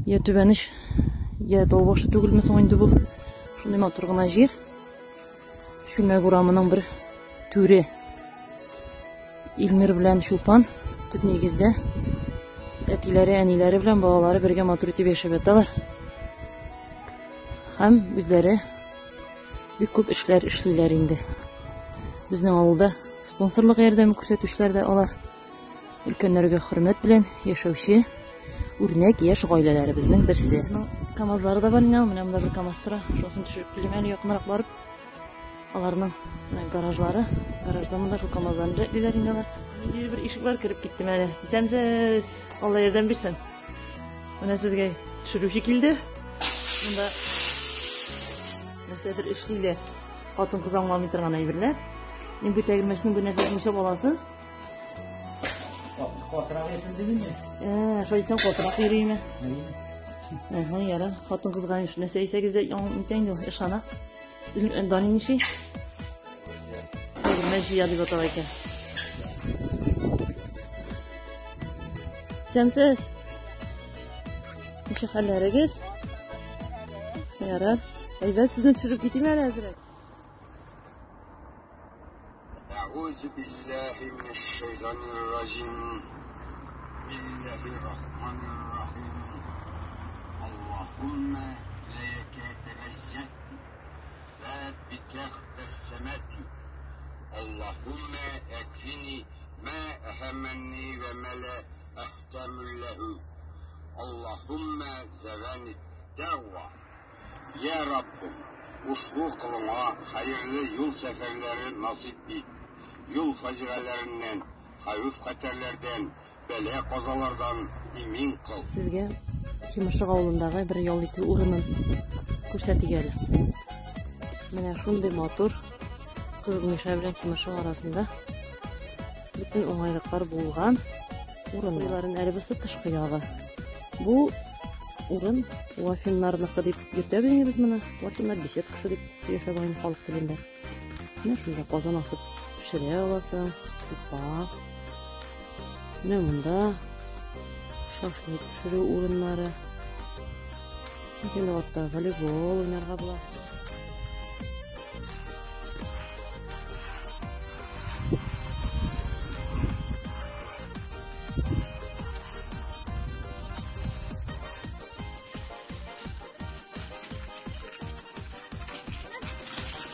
Я түбәнеш, я тау башы түгелме соң инде бу? Шундый матур гына җир. Чүлмәк урамының бер түре. Илмир белән Чулпан төп нигездә әтиләре, әниләре белән балалары бергә матур итеп яшәп яталар. Һәм үзләре бик күп эшләр эшлиләр инде. Безнең авылда спонсорлык ярдәме күрсәтүчеләр дә алар. Өлкәннәргә хөрмәт белән яшәүче үрнәк яшь гаиләләребезнең берсе. КАМАЗлары да бар инде, менә монда бер КАМАЗ тора. Шунысын төшереп килим әле якынрак барып. Аларның гаражлары, гаражда монда шул КАМАЗларны рәтлиләр инде алар. Ниндидер бер ишек бар, кереп киттем әле. Исәнмесез, Алла ярдәм бирсен. Менә сезгә төшерүче килде. Монда нәрсәдер эшлиләр. Хатын-кыз аңламый торган әйберләр. Мин бу тәгәрмәчнең бу нәрсәсен нишләп аласыз? Катырак йөрсен дигәнме? Ә, шулай әйтсәң, катырак йөриме? Әһә, ярар. Хатын-кызга нәрсә әйтсәгез дә, нитә инде ул, ышана. Дани ничек? Тәгәрмәч җыя дип атала икән. Исәнмесез. Ничек хәлләрегез? Ярар. Әйбәт, сезне төшереп китим әле әзрәк. Әгузе билләһи минәш-шәйтанир-раҗим. Бисмиллаһир-рахманир-рахим. Аллаһуммә иләйкә тәвәҗҗәһтү вә бикә ихтәссәмәтү. Аллаһуммә әкфини мә әһәммәнни вә мә лә әһтәмү ләһү. Аллаһуммә зәвәнид-дәгъва. Йә Раббым, ушбу кылыңа хәерле юл сәфәрләре насыйп ит, юл фаҗигаләреннән, хәвеф-хәтәрләрдән, бәла-казалардан имин кыл. Сезгә Тимершык авылындагы бер ял итү урынын күрсәтик әле. Менә шундый матур Кызыл Мишә белән Тимершык арасында бөтен уңайлыклар булган урын. Уйларын әле бусы тышкы ягы. Бу урын Вафиннарныкы дип йөртәбез инде без моны. Вафиннар беседкасы дип сөйләшә бу халык телендә. Менә шунда казан асып пешерә аласың, шулпа. Менә монда шашлык пешерү урыннары. Инде артта волейбол уйнарга була.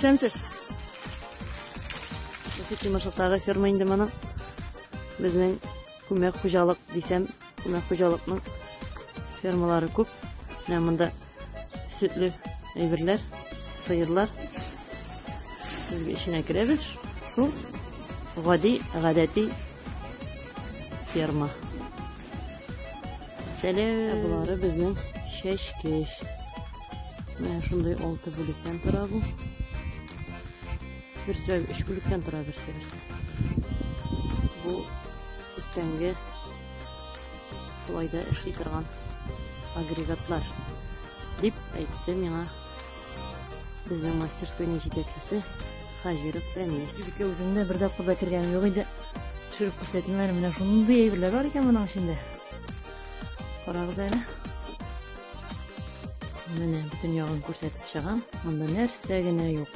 Исәнсез. Бусы Тимершыктагы ферма инде моның. Безнең күмәк хуҗалык дисәм, күмәк хуҗалыкның фермалары күп. Менә монда сөтле әйберләр, сыерлар. Сезгә эченә керәбез. Шул гади, гадәти ферма. Сәлам. Болары безнең чәчкеч. Менә шундый 6 бүлектән тора бу. Берсе 3 бүлектән тора берсе берсе. Бу күптәнге шулай да эшли торган агрегатлар дип әйтте миңа безнең мастерскойның җитәкчесе Хаҗиров Рәмис. Кибеткә үземдә бер тапкыр да кергәнем юк иде. Төшереп күрсәтим әле, менә шундый әйберләр бар икән моның эчендә. Карагыз әле. Менә бөтен ягын күрсәтеп чыгам. Монда нәрсә генә юк.